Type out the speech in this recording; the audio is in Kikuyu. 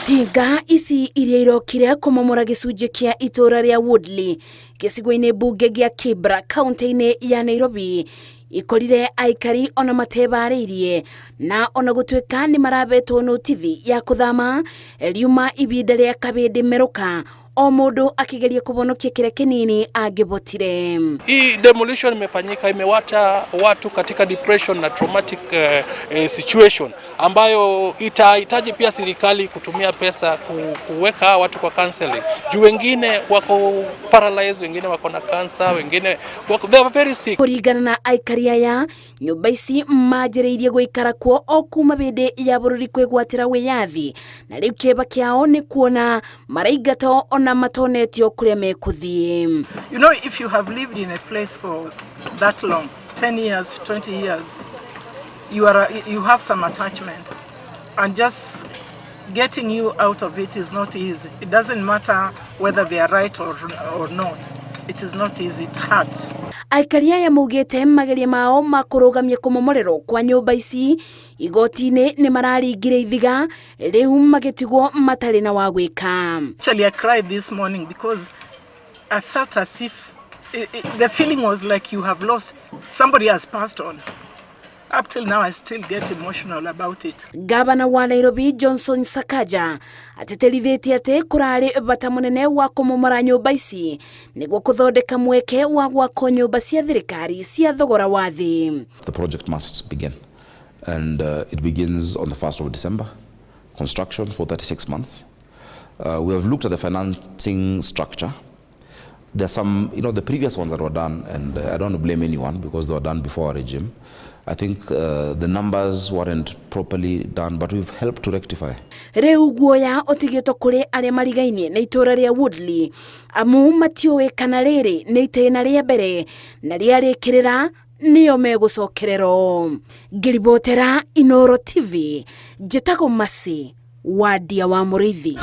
Itinga ici iria irokire kũmomora gĩcunjĩ kĩa itũũra rĩa Woodley gĩcigo-inĩ mbunge gĩa Kibra kaunti-inĩ ya Nairobi ikorire aikari ona matebarĩirie na ona gũtuĩka nĩ marabetwo notithi ya kũthama riuma ibinda rĩa kabĩndĩ merũka o mũndũ akĩgeria kũbonokia kĩrĩa kĩnini angĩbotire. Hii demolition imefanyika imewacha watu katika depression na traumatic situation ambayo itahitaji pia serikali kutumia pesa kuweka hawa watu kwa counseling juu wengine wako paralyzed, wengine wako na cancer, wengine wako, they are very sick. Kũringana na aikari aya, nyũmba ici manjĩrĩirie gũikara kuo o kuma bĩndĩ ya bũrũri kwĩgwatĩra wĩyathi, na rĩu kĩeba kĩao nĩ kuona maraingatwo ona matonetio kũrĩa mekũthiĩ. If you have lived in a place for that long, 10 years, 20 years, you have some attachment, and just getting you out of it is not easy. It doesn't matter whether they are right or not. It is not easy, it hurts. Aikari aya maugĩte mageria mao ma kũrũgamia kũmomorerwo kwa nyũmba ici igoti-inĩ nĩ mararingire ithiga, rĩu magĩtigwo matarĩ na wa gwĩka. Actually, I cried this morning because I felt as if the feeling was like you have lost, somebody has passed on. Up till now, I still get emotional about it. Gavana wa Nairobi Johnson Sakaja atĩtĩrithĩtie atĩ kũrarĩ bata mũnene wa kũmomora nyũmba ici nĩguo kũthondeka mweke wa gwakwo nyũmba cia thirikari cia thogora wa thĩ. The project must begin, and it begins on the 1st of December. Construction for 36 months. We have looked at the financing structure. There are some, the previous ones that were done, and I don't blame anyone because they were done before our regime. I think the numbers weren't properly done, but we've helped to rectify. Rĩu guoya ũtigĩtwo kũrĩ arĩa marigainie na itũũra rĩa Woodley, amu matiũĩ kana rĩrĩ nĩ itĩna rĩa mbere na rĩarĩkĩrĩra nĩo megũcokererwo. Ngĩribotera Inoro TV, njĩtagwo Masi Wadia wa Mũrĩithi.